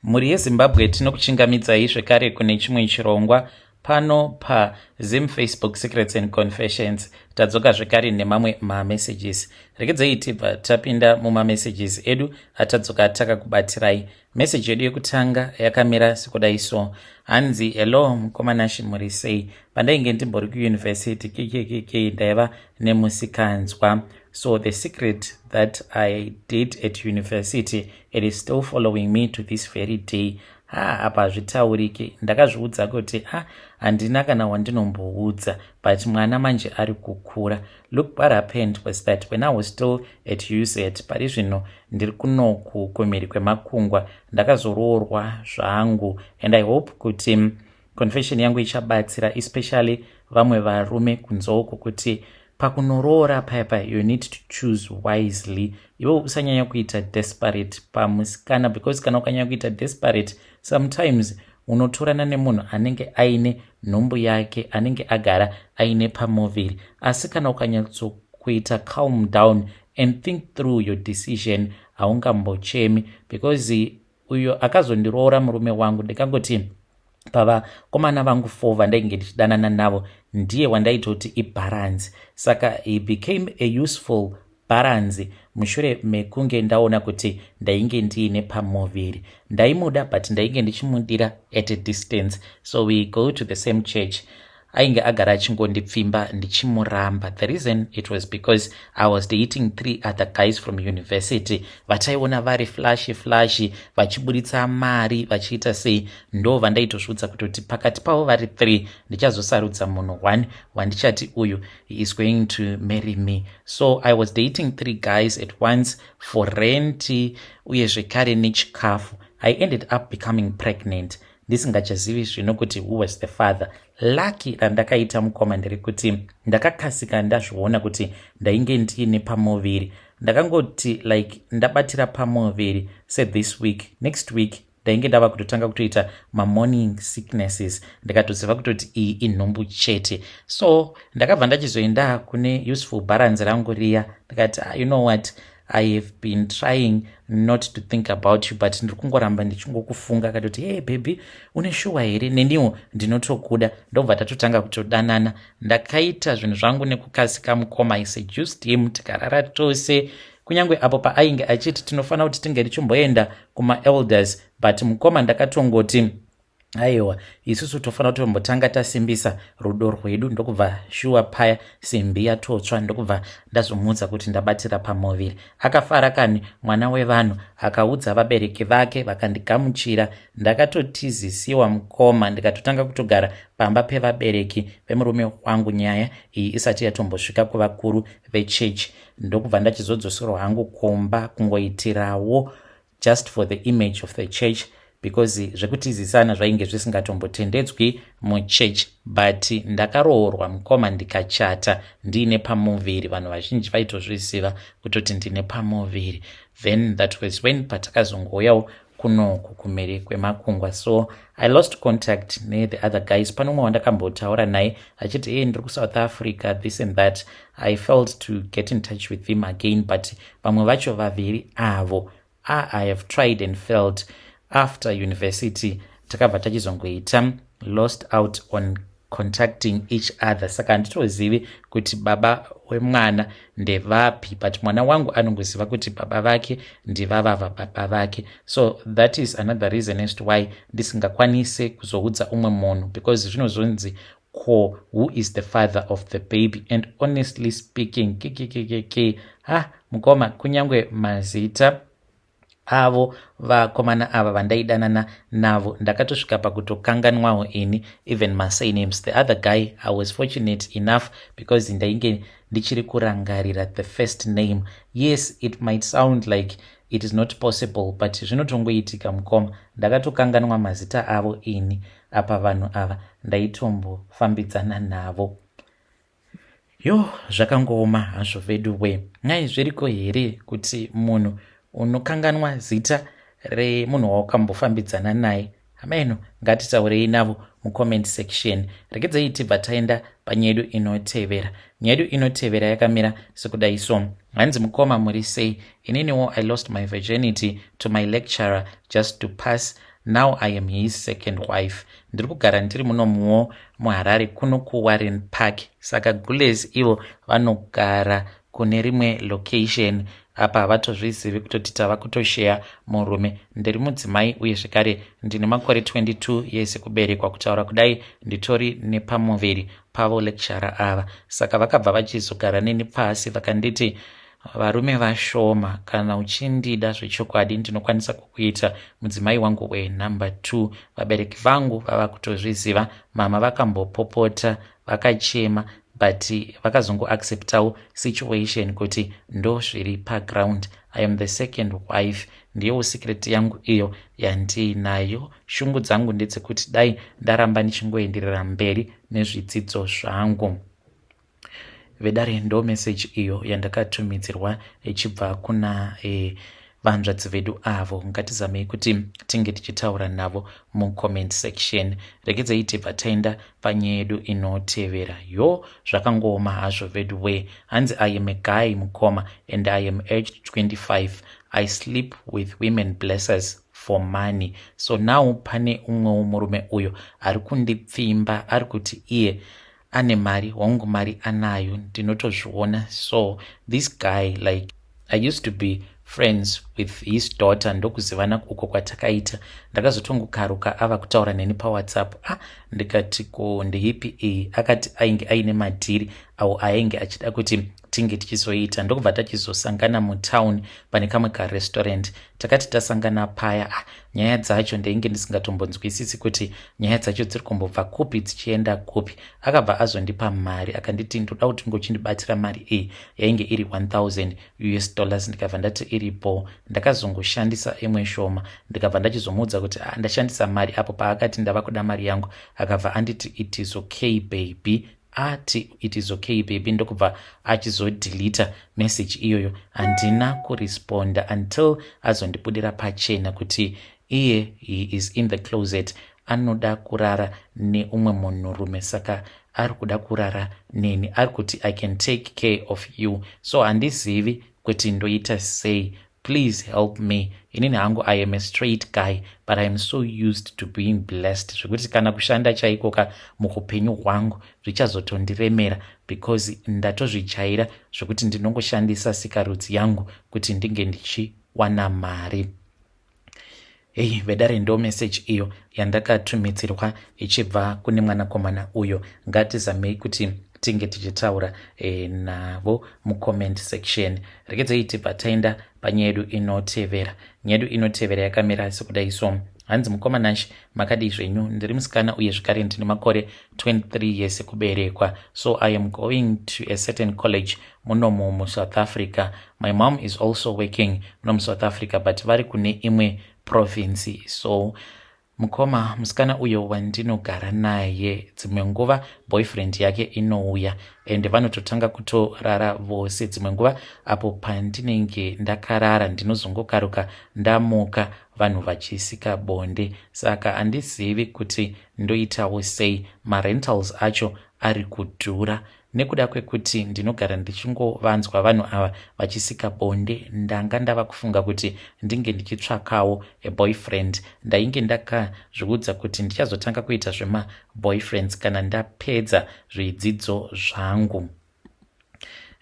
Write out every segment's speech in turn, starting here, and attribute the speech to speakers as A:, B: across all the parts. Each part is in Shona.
A: Mhuri yeZimbabwe, tinokuchingamidzai zvekare kune chimwe chirongwa pano paZim Facebook Secrets and Confessions. Tadzoka zvekare nemamwe mamessages. Regedzei tibva tapinda mumamessages edu atadzoka takakubatirai. Meseji yedu yekutanga yakamira sekudai so. Hanzi, "Hello mukomanashi, muri sei? Pandainge ndimbori kuuniversity kkk ndaiva nemusikanzwa. So the secret that I did at university, it is still following me to this very day." Ha, apa hazvitauriki. Ndakazviudza kuti a, handina kana wandinomboudza, but mwana manje ari kukura. Look, what happened was that when I was still at UZ, pari zvino ndiri kunoku kumhiri kwemakungwa, ndakazoroorwa zvangu, and I hope kuti confession yangu ichabatsira, especially vamwe varume kunzouko, kuti pakunoroora paya you need to choose wisely. Iwe usanyanya kuita desperate pamusikana, because kana ukanyanya kuita desperate, sometimes unotorana nemunhu anenge aine nhumbu yake, anenge agara aine pamuviri. Asi kana ukanyatsokuita calm down and think through your decision, haungambochemi, because uyo akazondiroora murume wangu, ndikangoti pavakomana vangu four vandainge ndichidanana navo, ndiye wandaitoti ibharanzi. Saka he became a useful bharanzi mushure mekunge ndaona kuti ndainge ndiine pamuviri. Ndaimuda, but ndainge ndichimudira at a distance. So we go to the same church. Ainge agara achingondipfimba, ndichimuramba. The reason, it was because I was dating three other guys from university vataiona vari flashy flashy, vachiburitsa mari, vachiita sei. Ndo vandaitozviudza kutoti pakati pavo vari three, ndichazosarudza munhu one wandichati uyu is going to marry me. So I was dating three guys at once for rent, uye zvekare nechikafu. I ended up becoming pregnant ndisingachazivi zvino kuti who was the father. Lucky randakaita, mukoma, nderekuti ndakakasika ndazviona kuti ndainge ndiine pamuviri. Ndakangoti like ndabatira pamuviri sethis week, next week ndainge ndava kutotanga kutoita mamorning sicknesses. Ndikatoziva kutoti iyi inhumbu chete. So ndakabva ndachizoenda kune useful balance rangu riya. Ndikati, "Ah, you know what? I have been trying not to think about you, but ndiri kungoramba ndichingokufunga." Akatoti, "Hey baby, une shuwa here? Neniwo ndinotokuda." Ndobva tatotanga kutodanana. Ndakaita zvinhu zvangu nekukasika, mukoma. I seduced him, tikarara tose, kunyange apo paainge achiti tinofanira kuti tinge tichimboenda kumaelders. But mukoma, ndakatongoti aiwa, isusu tofanira kutombotanga tasimbisa rudo rwedu. Ndokubva shuwa paya simbi yatotsva. Ndokubva ndazomuudza kuti ndabatira pamuviri. Akafara kani mwana wevanhu. Akaudza vabereki vake, vakandigamuchira. Ndakatotizisiwa, mukoma, ndikatotanga kutogara pamba pevabereki vemurume wangu, nyaya iyi isati yatombosvika kuvakuru vechechi. Ndokubva ndachizodzoserwa hangu kumba, kungoitirawo just for the image of the church, because zvekutizisana zvainge zvisingatombotendedzwi muchechi. But ndakaroorwa, mukoma, ndikachata ndiine pamuviri. Vanhu vazhinji vaitozviziva kutoti ndine pamuviri. Then that was when patakazongouyawo kunoku kumhiri kwemakungwa. So I lost contact nethe other guys. Pane umwe wandakambotaura naye achiti, "Hey, ndiri kuSouth Africa," this and that. I failed to get in touch with him again. But vamwe vacho vaviri avo, I have tried and failed. After university takabva tachizongoita lost out on contacting each other. Saka handitozivi kuti baba wemwana ndevapi, but mwana wangu anongoziva kuti baba vake ndivavava baba vake. So that is another reason as to why ndisingakwanise kuzoudza umwe munhu, because zvinozonzi, "Ko who is the father of the baby?" And honestly speaking, kkkk, ha, mukoma, kunyange mazita avo vakomana ava vandaidanana navo ndakatosvika pakutokanganwawo ini, even masurnames. The other guy, I was fortunate enough because ndainge ndichiri kurangarira the first name. Yes, it might sound like it is not possible, but zvinotongoitika, mukoma. Ndakatokanganwa mazita avo ini, apa vanhu ava ndaitombofambidzana navo. Yo, zvakangooma hazvo vedu we. Ngai, zviriko here kuti munhu unokanganwa zita remunhu waukambofambidzana naye? Hameno, ngatitaurei navo mucomment section. Regedzei tibva taenda panyaya yedu inotevera. Nyaya yedu inotevera yakamira sekudai so. Hanzi, "Mukoma, muri sei? Ininiwo I lost my virginity to my lecturer just to pass. Now I am his second wife. Ndiri kugara ndiri munomuwo muHarare, kuno kuWarren Park. Saka gules ivo vanogara kune rimwe location. Apa havatozvizivi kutoti tava kutosheya murume. Ndiri mudzimai uye zvekare ndine makore 22 years ekuberekwa. Kutaura kudai, nditori nepamuviri pavo lecturer ava. Saka vakabva vachizogara neni pasi, vakanditi, "Varume vashoma. Kana uchindida zvechokwadi, ndinokwanisa kukuita mudzimai wangu wenumber 2. Vabereki vangu vava kutozviziva. Mama vakambopopota, vakachema, but vakazongoacceptawo situation kuti ndo zviri paground. I am the second wife. Ndiyowo secret yangu iyo yandiinayo. Shungu dzangu ndedzekuti dai ndaramba ndichingoenderera mberi nezvidzidzo zvangu." Vedare, ndo meseji iyo yandakatumidzirwa ichibva kuna vanzvadzi vedu avo. Ngatizamei kuti tinge tichitaura navo mucomment section. Regedzei tibva taenda panyaya yedu inotevera. Yo, zvakangooma hazvo vedu we. Hanzi, "I am a guy, mukoma, and I am aged 25. I sleep with women blessers for money. So now pane umwewo murume uyo ari kundipfimba. Ari kuti iye ane mari. Hongu, mari anayo, ndinotozviona. So this guy, like, I used to be friends with his daughter. Ndokuzivana uko kwatakaita. Ndakazotongokaruka ava kutaura neni paWhatsApp. Ah, ndikati, 'Ko ndeipi iyi?' Akati ainge aine madhiri awo ainge achida kuti tinge tichizoita. Ndokubva tachizosangana mutown pane kamwe karestaurant. Takati tasangana paya, ah, nyaya dzacho ndainge ndisingatombonzwisisi kuti nyaya dzacho dziri kumbobva kupi dzichienda kupi. Akabva azondipa mari, akanditi, 'Ndoda kuti ngochindibatira mari iyi.' Yainge iri 1000 US dollars. Ndikabva ndati iripo. Ndakazongoshandisa imwe shoma, ndikabva ndachizomuudza kuti, ah, ndashandisa mari. Apo paakati ndava kuda mari yangu, akabva anditi, 'It is okay, baby.' Ati, 'It is okay, baby,' ndokubva achizodhilita message iyoyo. Handina kuresponda until azondibudira pachena kuti iye he is in the closet, anoda kurara neumwe munhurume, saka ari kuda kurara neni. Ari kuti, 'I can take care of you.' So handizivi kuti ndoita sei. Please help me. Inini hangu, I am a straight guy, but I am so used to being blessed zvekuti kana kushanda chaikoka muupenyu hwangu zvichazotondiremera, because ndatozvijaira zvekuti ndinongoshandisa sikarudzi yangu kuti ndinge ndichiwana mari." Hei vedare, ndo meseji iyo yandakatumidzirwa ichibva kune mwanakomana uyo. Ngatizamei kuti tinge tichitaura navo mucomment section. Regedzei tibva taenda panyaya yedu inotevera. Nyaya yedu inotevera yakamira sekudai so. Hanzi, "Mukoma Nash, makadii zvenyu? Ndiri musikana uye zvekare ndine makore 23 years ekuberekwa. So I am going to a certain college munomu muSouth Africa. My mom is also working muno muSouth Africa, but vari kune imwe province. So mukoma, musikana uyo wandinogara naye, dzimwe nguva boyfriend yake inouya and vanototanga kutorara vose. Dzimwe nguva apo pandinenge ndakarara, ndinozongokaruka ndamuka vanhu vachisika bonde. Saka handizivi kuti ndoitawo sei. Marentals acho ari kudhura. Nekuda kwekuti ndinogara ndichingovanzwa vanhu ava vachisika bonde, ndanga ndava kufunga kuti ndinge ndichitsvakawo aboyfriend. Ndainge ndakazviudza kuti ndichazotanga kuita zvemaboyfriends kana ndapedza zvidzidzo zvangu."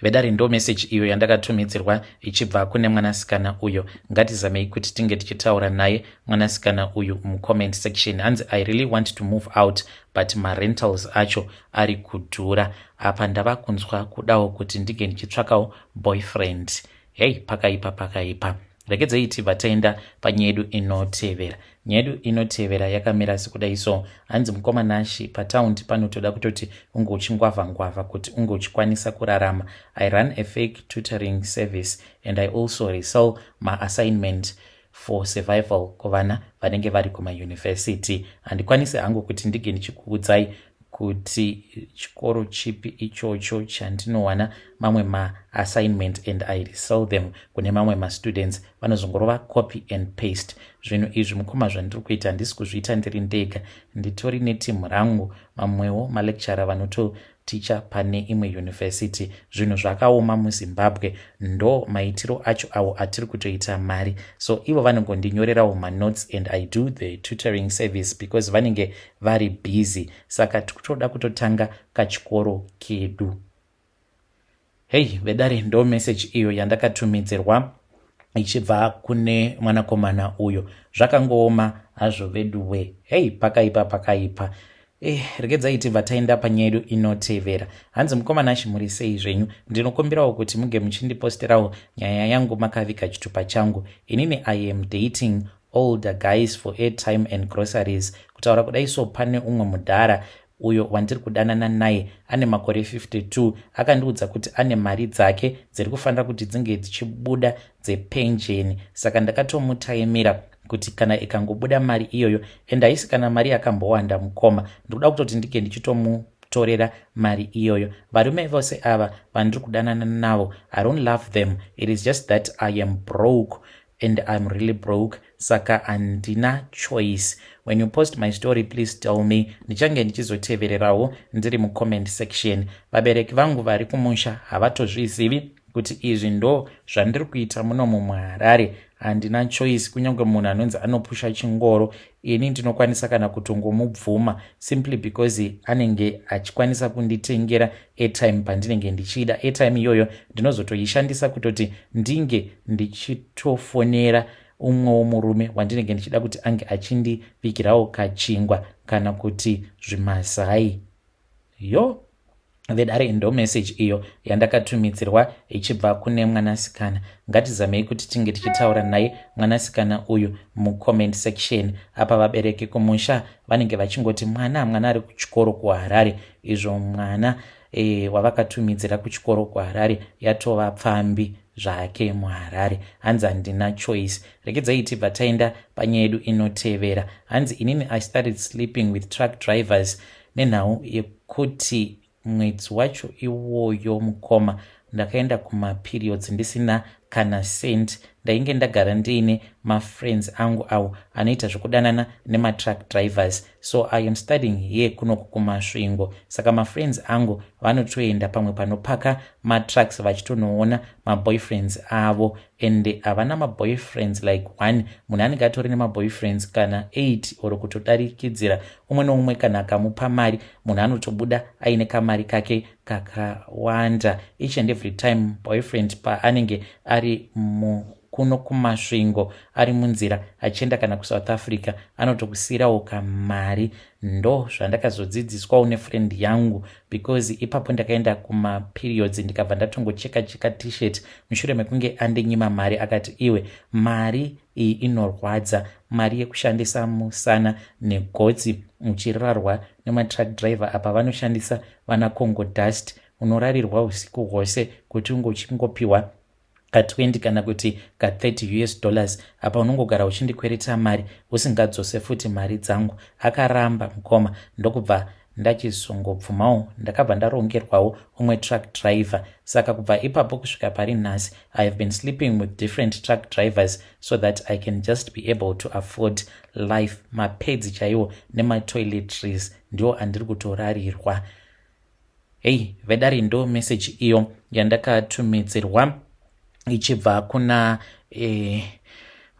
A: Vedare, ndo meseji iyo yandakatumidzirwa ichibva kune mwanasikana uyo. Ngatizamei kuti tinge tichitaura naye mwanasikana uyu mucomment section. Hanzi, "I really want to move out, but marentals acho ari kudhura. Apa ndava kunzwa kudawo kuti ndinge ndichitsvakawo boyfriend." Hei, pakaipa, pakaipa. Regedzei tibva taenda panyaya yedu inotevera. Nyaya yedu inotevera yakamira sekudai so. Hanzi, "Mukoma Nashi, pataundi panotoda kutoti unge uchingwavha ngwavha kuti unge uchikwanisa kurarama. I run a fake tutoring service and I also resell maassignment for survival kuvana vanenge vari kumayunivhesity. Handikwanisi hangu kuti ndinge ndichikuudzai kuti chikoro chipi ichocho chandinowana mamwe maassignment, and I resell them kune mamwe mastudents. Vanozongorova copy and paste. Zvinhu izvi, mukoma, zvandiri kuita, handisi kuzviita ndiri ndega. Nditori netimu rangu, mamwewo malecturer. Vanototestera. Ticha pane imwe university. Zvinhu zvakaoma muZimbabwe, ndo maitiro acho awo atiri kutoita mari. So ivo vanongondinyorerawo manotes and I do the tutoring service because vanenge vari busy, saka tikutoda kutotanga kachikoro kedu. Hei vedare, ndo message iyo yandakatumidzirwa ichibva kune mwanakomana uyo. Zvakangooma hazvo veduwe. Hei, pakaipa, pakaipa. Regedzai tibva taenda panyaya yedu inotevera. Hanzi, "Mukomana muri sei zvenyu? Ndinokumbirawo kuti muge muchindiposterawo nyaya yangu makaviga chitupa changu. Inini I am dating older guys for airtime and groceries. Kutaura kudai so, pane umwe mudhara uyo wandiri kudanana naye, ane makore 52. Akandiudza kuti ane mari dzake dziri kufanira kuti dzinge dzichibuda dzepenjeni, saka ndakatomutaimira kuti kana ikangobuda mari iyoyo, and haisi kana mari yakambowanda mukoma, ndikuda kutoti ndinge ndichitomutorera mari iyoyo. Varume vose ava vandiri kudanana navo, I don't love them. It is just that I am broke and I'm really broke, saka handina choice. When you post my story, please tell me. Ndichange ndichizotevererawo ndiri mucomment section. Vabereki vangu vari kumusha havatozvizivi kuti izvi ndo zvandiri kuita munomu muHarare. Handina choice. Kunyange munhu anonzi anopusha chingoro, ini ndinokwanisa kana kutongomubvuma simply because anenge achikwanisa kunditengera airtime pandinenge ndichida. Airtime iyoyo ndinozotoishandisa kutoti ndinge ndichitofonera umwewo murume wandinenge ndichida kuti ange achindivigirawo kachingwa kana kuti zvimazai." Yo vedare, ndo message iyo yandakatumidzirwa ichibva kune mwanasikana. Ngatizamei kuti tinge tichitaura naye mwanasikana uyu mucomment section. Apa vabereki kumusha vanenge vachingoti mwana ari kuchikoro kuHarare, izvo mwana wavakatumidzira kuchikoro kuHarare yatova pfambi zvake muHarare. Hanzi, "Handina choice." Regedzai tibva taenda panyaya yedu inotevera. Hanzi, "Inini I started sleeping with truck drivers nenhau yekuti mwedzi wacho iwoyo mukoma, ndakaenda kumaperiods ndisina kana cent. Ndainge ndagara ndiine mafriends angu awo anoita zvekudanana nematruck drivers. So I am studying here kunoku kuMasvingo, saka mafriends angu vanotoenda pamwe panopaka matrucks vachitonoona maboyfriends avo, and havana maboyfriends like one. Munhu anenge atori nemaboyfriends kana 8 or kutodarikidzira. Umwe neumwe kana akamupa mari, munhu anotobuda aine kamari kake kakawanda. Each and every time boyfriend paanenge ari kuno kuMasvingo, ari munzira achienda kana kuSouth Africa, anotokusiyirawo kamari. Ndo zvandakazodzidziswawo nefriend yangu, because ipapo ndakaenda kumaperiods ndikabva ndatongocheka cheka T-shirt mushure mekunge andinyima mari. Akati, 'Iwe, mari iyi inorwadza, mari yekushandisa musana negotsi uchirarwa nematruck driver. Apa vanoshandisa vana Congo dust, unorarirwa usiku hwose kuti unge uchingopiwa ka20 kana kuti ka30 US dollars. Apa unongogara uchindikwereta mari, usingadzose futi mari dzangu.' Akaramba mukoma, ndokubva ndachizongobvumawo. Ndakabva ndarongerwawo umwe truck driver. Saka kubva ipapo kusvika pari nhasi, I have been sleeping with different truck drivers so that I can just be able to afford life. Mapads chaiwo nematoiletries ndiwo andiri kutorarirwa." Hei vedare, ndo message iyo yandakatumidzirwa ichibva kuna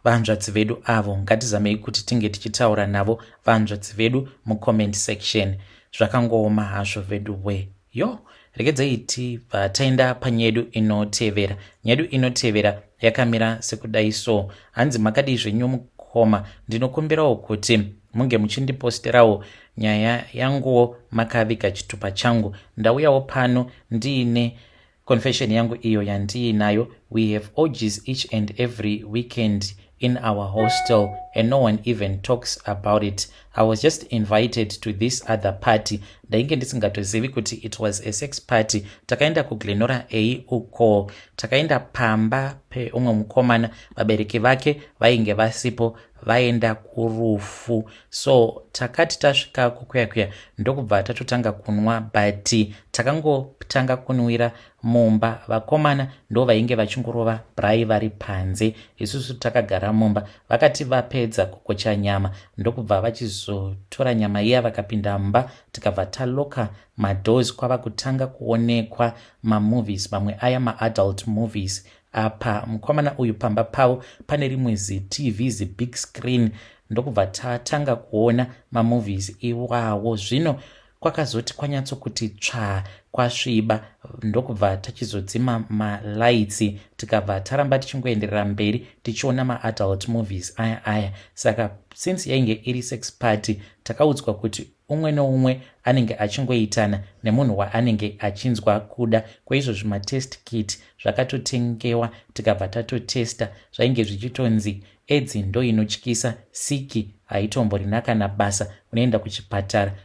A: vanzvadzi vedu avo. Ngatizamei kuti tinge tichitaura navo vanzvadzi vedu mucomment section. Zvakangooma hazvo vedu we. Yo, regedzai tibva taenda panyaya yedu inotevera. Nyaya yedu inotevera yakamira sekudai so. Hanzi, "Makadii zvenyu mukoma? Ndinokumbirawo kuti munge muchindiposterawo nyaya yanguwo makaviga chitupa changu. Ndauyawo pano ndiine confession yangu iyo yandiinayo. We have orgies each and every weekend in our hostel and no one even talks about it. I was just invited to this other party. Ndainge ndisingatozivi kuti it was a sex party. Takaenda kuGlen Norah A uko. Takaenda pamba peumwe mukomana. Vabereki vake vainge vasipo. Vaenda kurufu. So takati tasvikako kuya kuya, ndokubva tatotanga kunwa, but takangotanga kunwira mumba. Vakomana ndo vainge vachingorova braai vari panze, isusu takagara mumba. Vakati vapedza kukocha nyama, ndokubva vachizotora nyama iya, vakapinda mumba, tikabva talocka madoors, kwava kutanga kuonekwa mamovies mamwe aya, maadult movies. Apa mukomana uyu pamba pavo pane rimwe ziTV, zibig screen, ndokubva tatanga kuona mamovies iwawo. Zvino kwakazoti kwanyatsokuti tsvaa, kwasviba, ndokubva tachizodzima malights, tikabva taramba tichingoenderera mberi tichiona maadult movies aya aya. Saka since yainge iri sex party, takaudzwa kuti umwe neumwe anenge achingoitana nemunhu waanenge achinzwa kuda. Kwaizvozvi matest kit zvakatotengewa, tikabva tatotesta. Zvainge zvichitonzi AIDS ndo inotyisa, siki haitomborina kana basa, unoenda kuchipatara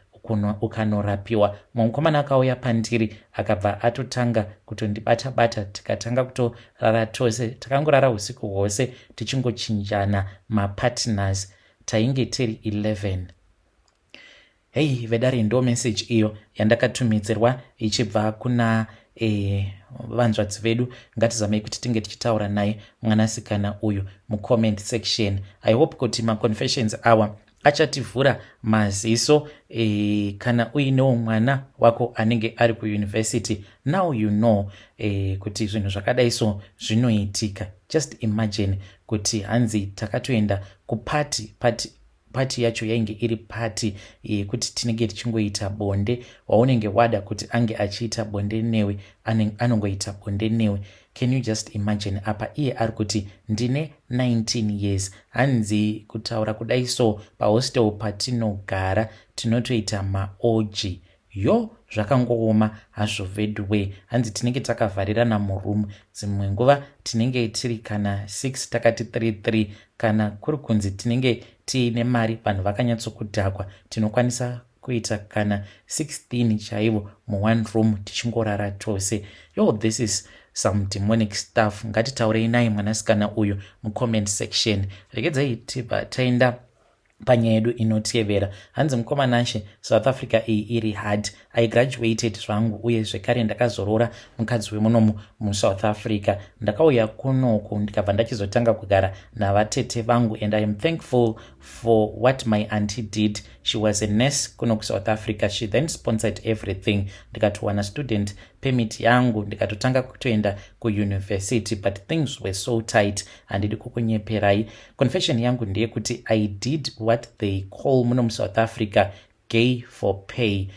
A: ukanorapiwa. Mumwe mukomana akauya pandiri, akabva atotanga kutondibata-bata, tikatanga kutorara tose. Takangorara usiku hwose tichingochinjana mapartners. Tainge tiri 11. Hei vedare, ndo message iyo yandakatumidzirwa ichibva kuna vanzvadzi vedu. Ngatizamei kuti tinge tichitaura naye mwanasikana uyu mucomment section. I hope kuti maconfessions awa achativhura maziso. Kana uinewo mwana wako anenge ari kuuniversity, now you know kuti zvinhu zvakadai so zvinoitika. Just imagine kuti hanzi takatoenda kupati pati. Pati yacho yainge iri pati yekuti tinenge tichingoita bonde. Waunenge wada kuti ange achiita bonde newe, anongoita bonde newe. Can you just imagine? Apa iye ari kuti ndine 19 years. Hanzi kutaura kudai so, pahostel patinogara tinotoita maorgy. Yo, zvakangooma hazvo vedway. Hanzi tinenge takavharirana muroom, dzimwe nguva tinenge tiri kana 6, takati 33. Kana kuri kunzi tinenge tiine mari, vanhu vakanyatsokudhakwa, tinokwanisa kuita kana 16 chaivo muone room, tichingorara tose. Yo, this is some demonic stuff. Ngatitaurei naye mwanasikana uyu mucomment section. Regedzai tibva taenda panyaya yedu inotevera. Hanzi, "Mukoma Nashe, South Africa iyi iri hard. I graduated zvangu, uye zvekare ndakazorora mukadzi wemunomu muSouth Africa. Ndakauya kunoku, ndikabva ndachizotanga kugara navatete vangu, and I am thankful for what my auntie did. She was a nurse kuno kuSouth Africa. She then sponsored everything, ndikatowana student permit yangu, ndikatotanga kutoenda kuuniversity, but things were so tight. Handidi kukunyeperai. Confession yangu ndeyekuti I did what they call muno muSouth Africa gay for pay,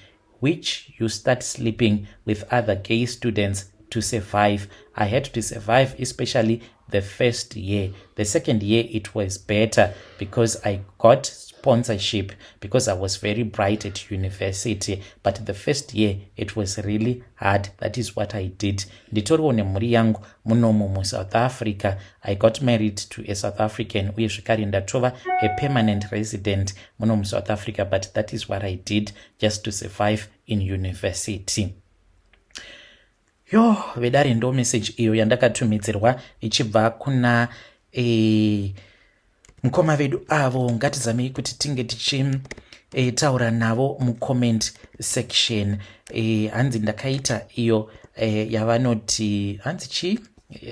A: which you start sleeping with other gay students to survive. I had to survive, especially the first year. The second year it was better because I got sponsorship, because I was very bright at university, but the first year it was really hard. That is what I did. Nditoriwo nemhuri yangu munomu muSouth Africa. I got married to a South African, uye zvekare ndatova a permanent resident muno muSouth Africa, but that is what I did just to survive in university." Yo vedare, ndo message iyo yandakatumidzirwa ichibva kuna mukoma vedu avo. Ngatizamei kuti tinge tichitaura navo mucomment section. Hanzi ndakaita iyo yavanoti, hanzi chii?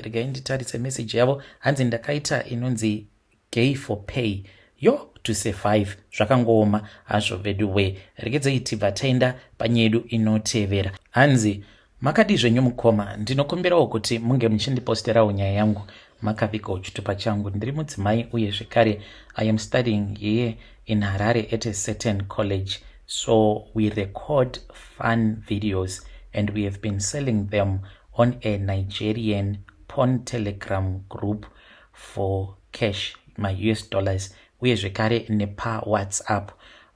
A: Regai nditarise message yavo. Hanzi ndakaita inonzi gay for pay, yo, to survive. Zvakangooma hazvo vedu we. Regedzei tibva taenda panyedu inotevera. Hanzi, "Makadi zvenyu mukoma? Ndinokumbirawo kuti munge muchindiposterawo nyaya yangu makavigawo chitupa changu. Ndiri mudzimai, uye zvekare I am studying here in Harare at a certain college. So we record fun videos and we have been selling them on a Nigerian porn Telegram group for cash, maUS dollars, uye zvekare nepaWhatsApp.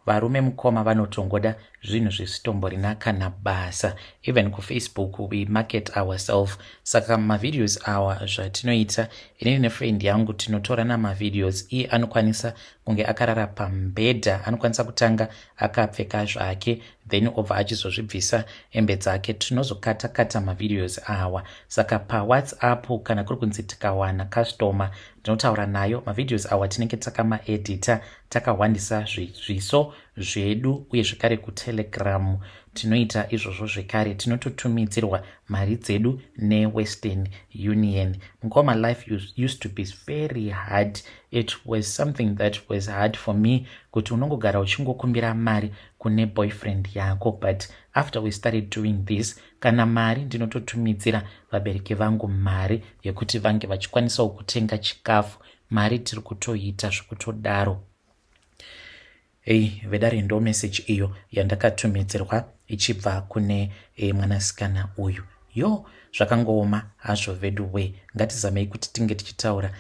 A: Varume mukoma vanotongoda zvinhu zvisitomborina kana basa. Even kuFacebook we market ourself. Saka mavideos awa, zvatinoita inini nefriend yangu, tinotorana mavideos. Iye anokwanisa kunge akarara pambedha, anokwanisa kutanga akapfeka zvake, Then obva achizozvibvisa hembe dzake. Tinozokata kata mavideos awa. Saka paWhatsApp, kana kuri kunzi tikawana customer, ndinotaura nayo. Mavideos awa tinenge takamaedita, takahwandisa zviso zvedu. Uye zvekare kuTelegram tinoita izvozvo zvekare. Tinototumidzirwa mari dzedu neWestern Union. Mukoma, life used to be very hard. It was something that was hard for me, kuti unongogara uchingokumbira mari kune boyfriend yako. But after we started doing this, kana mari ndinototumidzira vabereki vangu mari yekuti vange vachikwanisawo kutenga chikafu. Mari tiri kutoita zvekutodaro. Ei, vedare, ndo message iyo yandakatumidzirwa ichibva kune mwanasikana uyu. Yo, zvakangooma hazvo vedu we. Ngatizamei kuti tinge tichitaura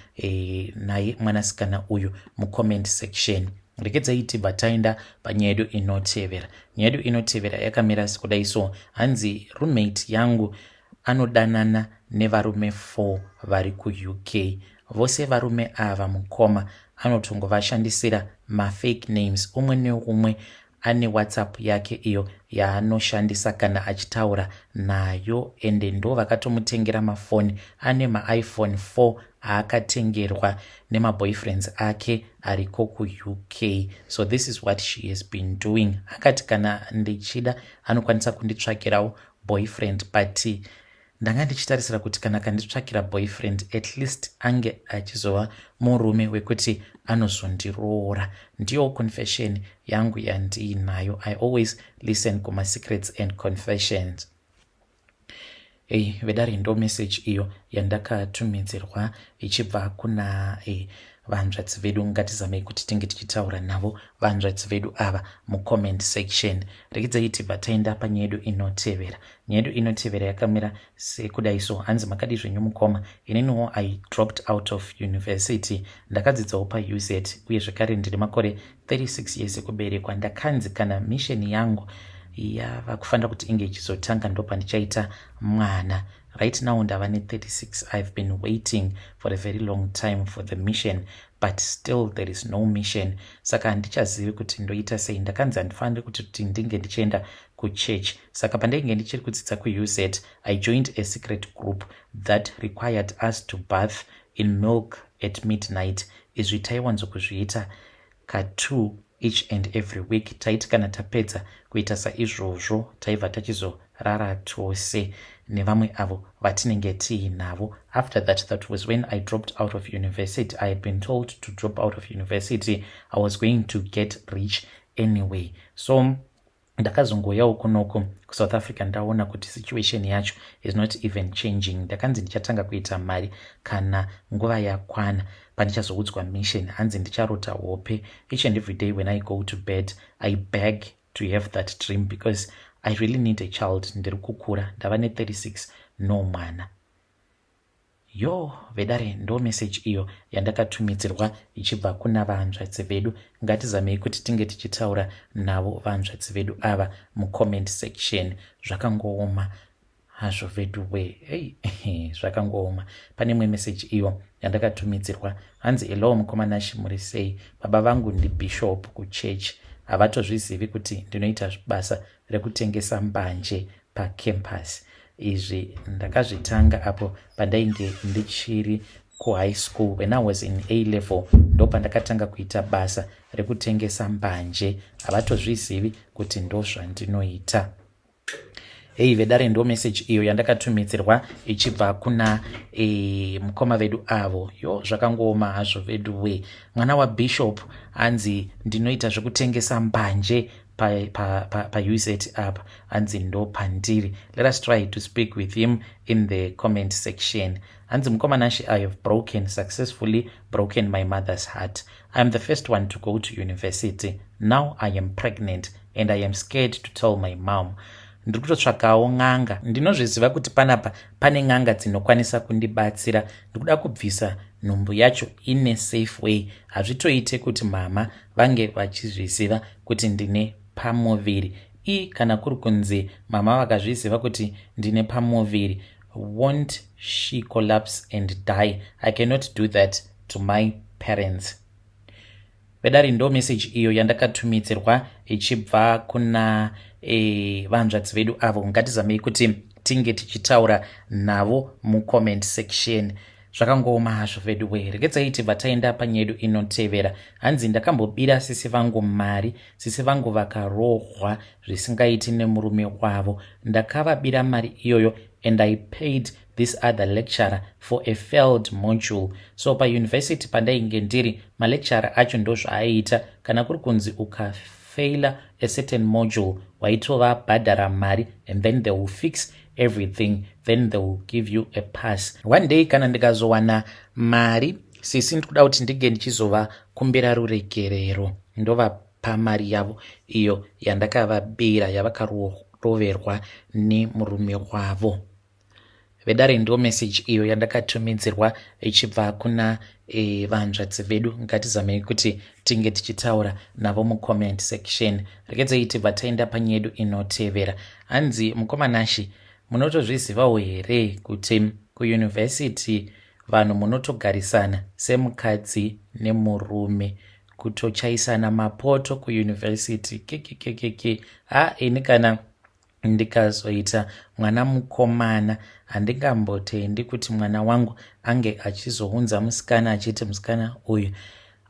A: naye mwanasikana uyu mucomment section. Regedzai tibva taenda panyaya yedu inotevera. Nyaya yedu inotevera yakamira sekudai so. Hanzi, "Roommate yangu anodanana nevarume 4 vari kuUK. Vose varume ava, mukoma, anotongovashandisira mafake names. Umwe neumwe ane WhatsApp yake iyo yaanoshandisa kana achitaura nayo, ende ndo vakatomutengera mafoni. Ane maiPhone 4 aakatengerwa nemaboyfriends ake ariko kuUK. So this is what she has been doing. Akati kana ndichida anokwanisa kunditsvakirawo boyfriend, but ndanga ndichitarisira kuti kana kanditsvakira boyfriend, at least ange achizova murume wekuti anozondiroora. Ndiyo confession yangu yandiinayo. I always listen kumasecrets and confessions." Ei, vedare, ndo message iyo yandakatumidzirwa ichibva kuna vanzvadzi vedu. Ngatizamei kuti tinge tichitaura navo vanzvadzi vedu ava mucomment section. Regedzai tibva taenda panyaya yedu inotevera. Nyaya yedu inotevera yakamira sekudai so. Hanzi, "Makadi zvenyu mukoma? Ininiwo I dropped out of university. Ndakadzidzawo paUZ, uye zvekare ndiri makore 36 years ekuberekwa. Ndakanzi kana mission yangu yava kufanira kuti inge ichizotanga, ndo pandichaita mwana. Right now ndava ne36. I've been waiting for a very long time for the mission, but still there is no mission. Saka handichazivi kuti ndoita sei. Ndakanzi handifaniri kuti ndinge ndichienda kuchurch. Saka pandainge ndichiri kudzidza kuUZ, I joined a secret group that required us to bath in milk at midnight. Izvi taiwanzokuzviita ka2 each and every week. Taiti kana tapedza kuita saizvozvo, taibva tachizorara tose nevamwe avo vatinenge tiinavo. After that, that was when I dropped out of university. I had been told to drop out of university, I was going to get rich anyway. So ndakazongoyawo kunoko kuSouth Africa. Ndaona kuti situation yacho is not even changing. Ndakanzi ndichatanga kuita mari kana nguva yakwana, pandichazoudzwa mission. Hanzi ndicharota hope each and every day. When I go to bed, I beg to have that dream because I really need a child. Ndiri kukura, ndava ne36, no mwana." Yo, vedare, ndo message iyo yandakatumidzirwa ichibva kuna vanzvadzi vedu. Ngatizamei kuti tinge tichitaura navo vanzvadzi vedu ava mucomment section. Zvakangooma hazvo vedu we. Ei, zvakangooma. Pane imwe message iyo yandakatumidzirwa. Hanzi, "Hello mukoma Nashi, muri sei? Baba vangu ndibishop kuchurch. Havatozvizivi kuti ndinoita basa rekutengesa mbanje pacampus. Izvi ndakazvitanga apo pandainge ndichiri kuhigh school. When I was in A level, ndo pandakatanga kuita basa rekutengesa mbanje. Havatozvizivi kuti ndo zvandinoita." Hei, vedare, ndo message iyo yandakatumidzirwa ichibva kuna mukoma vedu avo. Yo, zvakangooma hazvo vedu we. Mwana wabishop, hanzi ndinoita zvekutengesa mbanje paUZ pa apa, hanzi ndo pandiri. Let us try to speak with him in the comment section. Hanzi, "Mukoma Nashi, I have broken successfully broken my mother's heart. I am the first one to go to university. Now I am pregnant and I am scared to tell my mom. Ndiri kutotsvakawo n'anga. Ndinozviziva kuti panapa pane n'anga dzinokwanisa kundibatsira. Ndikuda kubvisa nhumbu yacho ine safe way. Hazvitoite kuti mama vange vachizviziva kuti ndine pamuviri. I kana kuri kunzi mama vakazviziva kuti ndine pamuviri, won't she collapse and die? I cannot do that to my parents." Vedare, ndo message iyo yandakatumidzirwa ichibva kuna vanzvadzi vedu avo. Ngatizamei kuti tinge tichitaura navo mucomment section. Zvakangooma hazvo vedu wee. Regedzai tibva taenda panyedu inotevera. Hanzi, "Ndakambobira sisi vangu mari. Sisi vangu vakarohwa zvisingaiti nemurume wavo. Ndakavabira mari iyoyo and I paid this other lecturer for a failed module." So pauniversity pandainge ndiri, malecturer acho ndo zvaaiita. Kana kuri kunzi ukafaila a certain module, waitovabhadhara mari and then they will fix everything, then they will give you a pass. One day kana ndikazowana mari, sisi ndikuda kuti ndinge ndichizovakumbira ruregerero, ndovapa mari yavo iyo yandakavabira, yavakaroverwa nemurume wavo. Vedare, ndo message iyo yandakatumidzirwa ichibva kuna vanzvadzi vedu. Ngatizamei kuti tinge tichitaura navo mucomment section. Regedzei tibva taenda panyedu inotevera. Hanzi, "Mukoma Nashi, munotozvizivawo here kuti kuuniversity vanhu munotogarisana semukadzi nemurume, kutochaisana mapoto kuuniversity? Kekekekeke, ha, ini kana ndikazoita mwana mukomana, handingambotendi kuti mwana wangu ange achizounza musikana achiti musikana uyu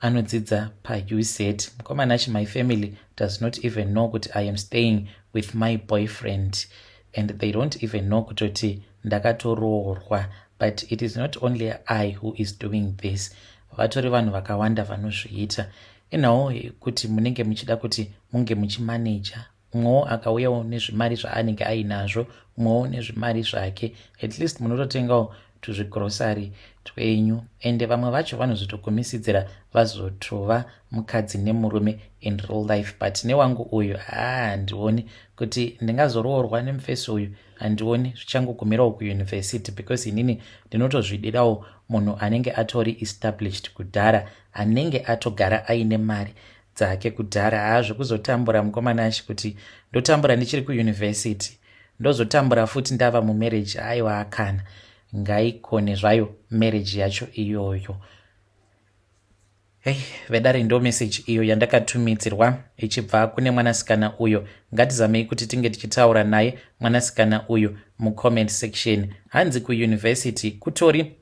A: anodzidza paUZ. Mukomana achi, my family does not even know kuti I am staying with my boyfriend and they don't even know kutoti ndakatoroorwa. But it is not only I who is doing this, vatori vanhu vakawanda vanozviita. Inhawo kuti munenge muchida kuti munge muchimaneja, umwewo akauyawo nezvimari zvaanenge ainazvo, umwewo nezvimari zvake, at least munototengawo tuzvigrosari twenyu. Ende vamwe vacho vanozotogumisidzira vazotova mukadzi nemurume in real life. But newangu uyu, haa, handioni kuti ndingazoroorwa nemufesi uyu. Handioni, zvichangogumirawo kuuniversity, because inini ndinotozvidirawo munhu anenge atori established kudhara, anenge atogara aine mari dzake kudhara. Haa, zvekuzotambura, mukomana achi, kuti ndotambura ndichiri kuuniversity, ndozotambura futi ndava mumarriage, aiwa, akana ngaikone zvayo marriage yacho iyoyo." Hei, vedare, ndo message iyo yandakatumidzirwa ichibva kune mwanasikana uyo. Ngatizamei kuti tinge tichitaura naye mwanasikana uyu mucomment section. Hanzi kuuniversity kutori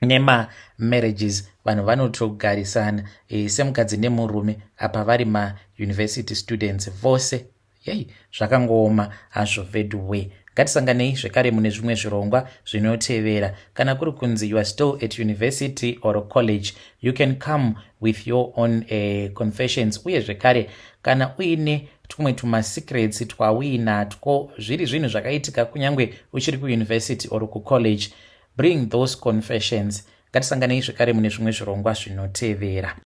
A: nemamarriages, vanhu vanotogarisana semukadzi nemurume, apa vari mauniversity students vose. Yei, zvakangooma hazvo veduway. Ngatisanganei zvekare mune zvimwe zvirongwa zvinotevera. Kana kuri kunzi you are still at university or college, you can come with your own confessions. Uye zvekare kana uine tumwe tumasecrets twauinatwo, zviri zvinhu zvakaitika kunyange uchiri kuuniversity or kucollege, bring those confessions. Ngatisanganei zvekare mune zvimwe zvirongwa zvinotevera.